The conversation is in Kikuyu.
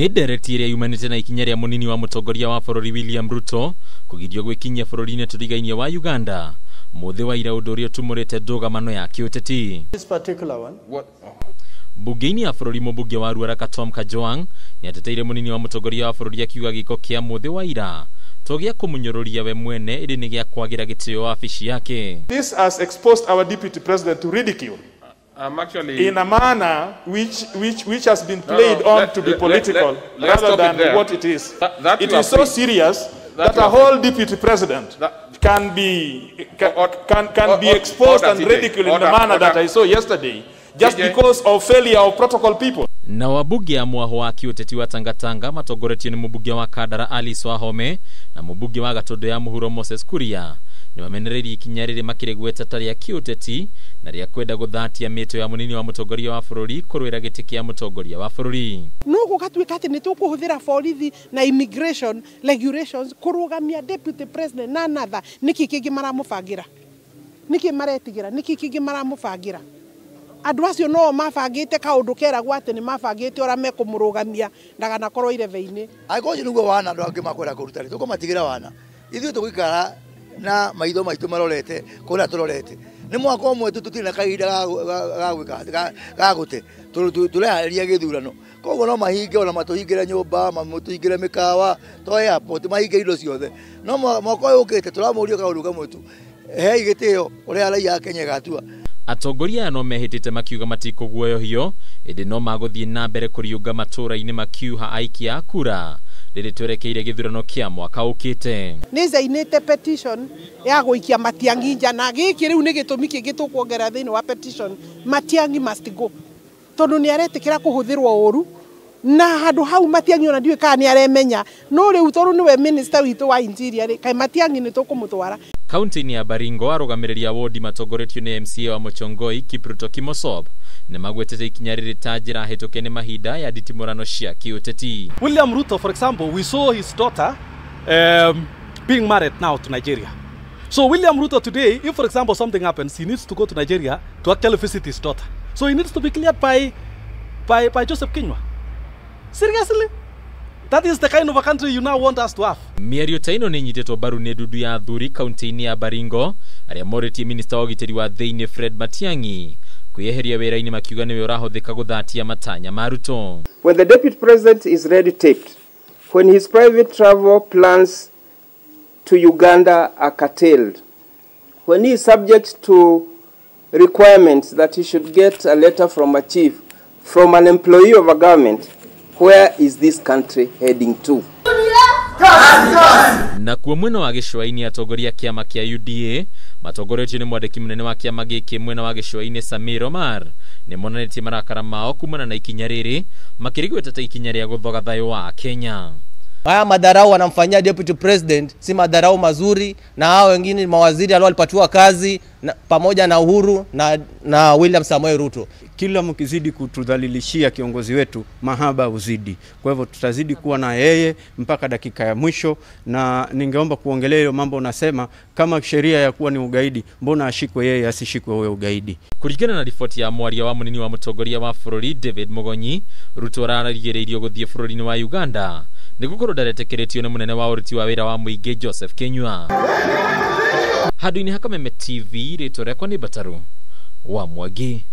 Nĩ ndereti ĩrĩa yumanĩte na ikinya rĩa mũnini wa mũtongoria wa bũrũri William Ruto kũgirio gwĩkinyia bũrũri-inĩ tũrigainie wa Uganda mũthĩ wa ira ũndũ ũrĩa ũtumũrĩte ndũgamano ya kĩũteti. This particular one. What? Mbunge-inĩ ya bũrũri mũmbunge wa Ruaraka Tom Kajwang nĩateteire mũnini wa mũtongoria wa bũrũri akiuga gĩko kĩa mũthĩ wa ira to gĩa kũmũnyũrũria we mwene ĩndĩ nĩ gĩa kwagĩra gĩtĩo wabici yake. This has exposed our deputy president to ridicule. I'm actually in a manner which has been played no, on to be political let's rather stop it than there. what it is. That It you is so are free. serious That that you a are whole deputy president That- can be can, Or- can, can or- be or- exposed order, and TJ. ridiculed in the Order, manner that order. I saw yesterday, just TJ. because of failure of protocol people. Na wabunge a mwaho wa kĩũteti wa Tangatanga matongoretio nĩ mũmbunge wa Kandara Alice Wahome na mũmbunge wa Gatũndũ ya Mũhuro Moses Kuria nĩ mamenereirie ikinya rĩrĩ makĩrĩgweta ta rĩa kĩũteti na rĩa kwenda gũthatia mĩtũ ya mũnini wa mũtongoria wa bũrũri kũrũĩra gĩtĩ kĩa mũtongoria wa bũrũri. No gũgatuĩka atĩ nĩ tũkũhũthĩra borithi na immigration regulations kũrũgamia deputy president na another, nĩkĩ kĩngĩ maramũbangĩra? Nĩkĩ maretigĩra? Nĩkĩ kĩngĩ maramũbangĩra? Andũ acio no mabangĩte kaũndũ keragwo atĩ nĩ mabangĩte ũrĩa mekũmũrũgamia ndaganakorwo irebe-inĩ. Angĩkorwo ũcio nĩguo wana andũ angĩ makwenda kũruta rĩ, tũkũmatigĩra wana. Ithuĩ tũgũikara na maitho maitũ marorete kũrĩa tũrorete. Nĩ mwaka ũmwe tu tũtirĩ na kahinda ga gwĩka atĩ, ga gũte. Tũreharĩria gĩthurano. Koguo no mahinge ona matũhingĩre nyũmba, matũhingĩre mĩkawa, to airport, mahinge indo ciothe. No mwaka ũyũ ũkĩte tũramũria kaũndũ kamwe tu. Hei gĩtĩo ũrĩa raia a Kenya ĩgatua. Atongoria aya no mehĩtĩte makiuga matikũguoyohio ĩndĩ no magũthiĩ na mbere kũriũnga matũũra-inĩ makiuha aikia a kura rĩrĩ twerekeire gĩthurano kĩa mwaka ũkĩte. Nĩ njainĩte petition ya gũikia Matiang'i nja, na gĩkĩ rĩu nĩ gĩtũmi kĩngĩ tũkuongerera thĩinĩ wa petition. Matiang'i must go, tondũ nĩ aretĩkĩra kũhũthĩrwo ũru na handũ hau Matiang'i ona ndiũĩ kana nĩ aremenya, no rĩu tondũ nĩwe minister witũ wa interior rĩ, kaĩ Matiang'i nĩ tũkũmũtwara. Kaunti-inĩ ya Baringo arũgamĩrĩri a wodi matongoretio nĩ MCA wa Muchongoi Kipruto Kimosop nĩ magwetete ikinya rĩrĩ ta njĩra hĩtũke nĩ mahinda ya nditimũrano cia kĩũteti. William Ruto, for example, we saw his daughter being married now to Nigeria. So William Ruto today, if for example something happens, he needs to go to Nigeria to actually visit his daughter. So he needs to be cleared by Joseph Kinyua. Seriously? That is the kind of a country you now want us to have. Mĩario ta ĩno nĩ ĩnyitĩtwo mbaru nĩ ndundu ya athuri kaunti-inĩ ya Baringo arĩa morĩtie minista wa ũgitĩri wa thĩinĩ Fred Matiang'i kwĩyeheria wĩra-inĩ makiuga nĩwe ũrahũthĩka gũthatia matanya ma Ruto. When the deputy president is red taped, when his private travel plans to Uganda are curtailed, when he is subject to requirements that he should get a letter from a chief, from an employee of a government, where is this country heading to? Nakuo mwena wa gĩcũa-inĩ atongoria kĩama kĩa UDA matongoretio nĩ mwandĩki mũnene wa kĩama gĩkĩ mwena wa gĩcũa-inĩ Samir Omar nĩ monanĩtie marakara mao kumana na ikinya rĩrĩ makĩrĩgweta ta ikinya rĩa gũthoga thayũ wa Kenya. Haya madharau wanamfanyia deputy president si madharau mazuri, na hao wengine mawaziri ambao walipatiwa kazi na, pamoja na Uhuru na William Samoei Ruto. Kila mkizidi kutudhalilishia kiongozi wetu, mahaba uzidi. Kwa hivyo tutazidi kuwa na yeye mpaka dakika ya mwisho, na ningeomba kuongelea hiyo mambo unasema kama sheria ya kuwa ni ugaidi, mbona ashikwe yeye asishikwe huyo ugaidi? Kũringana na riboti ya mwaria wa mũnini wa mũtongoria wa bũrũri David Mugonyi, Ruto ararigĩrĩirio gũthiĩ bũrũri-inĩ wa Uganda nĩ gũkorwo ndaretĩkĩrĩtio nĩ mũnene wa ũruti wa wĩra wa mũingĩ Joseph Kinyua. Handũ-inĩ ha Kameme TV, rĩtwa rĩakwa nĩ Mbataru wa Mwangi.